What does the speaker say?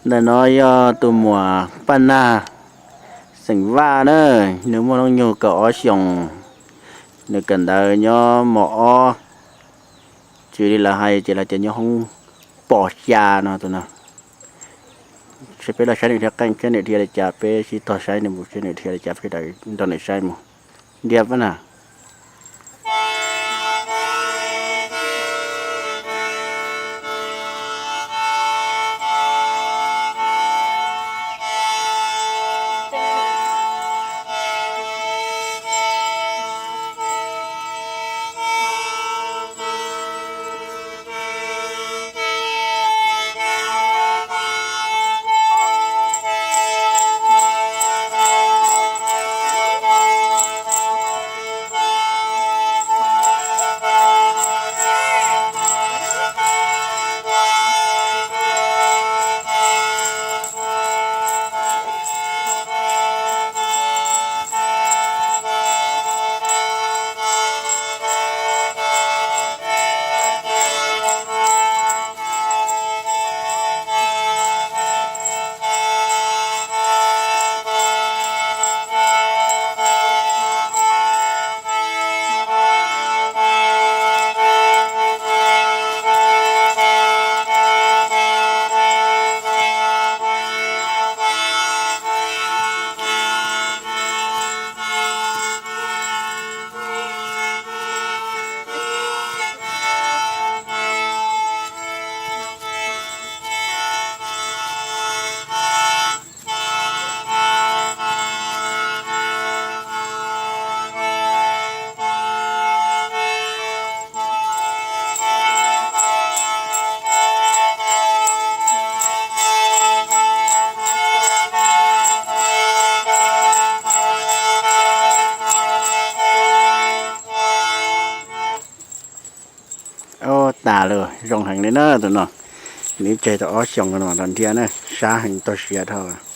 Ntawm no yog tus muam Paj Nag xeem Vaj na, nws muaj hnub nyoog kaum ob xyoos, nws kawm ntawv nyob mos ob, tsis li lawv hais ces lawv tias nyob hoob pos xya no tus no. Seb peb los saib nws dhia qeej, saib nws dhia li cas, peb sib tog saib nws mus seb nws dhia li cas, peb sawv daws nrog nws saib mus. Dhia pab na. Ua tas lawm, zoo heev li na tus no. Nws tseg tau ob xyoos no los dhia na, sab heev tau siav dhau.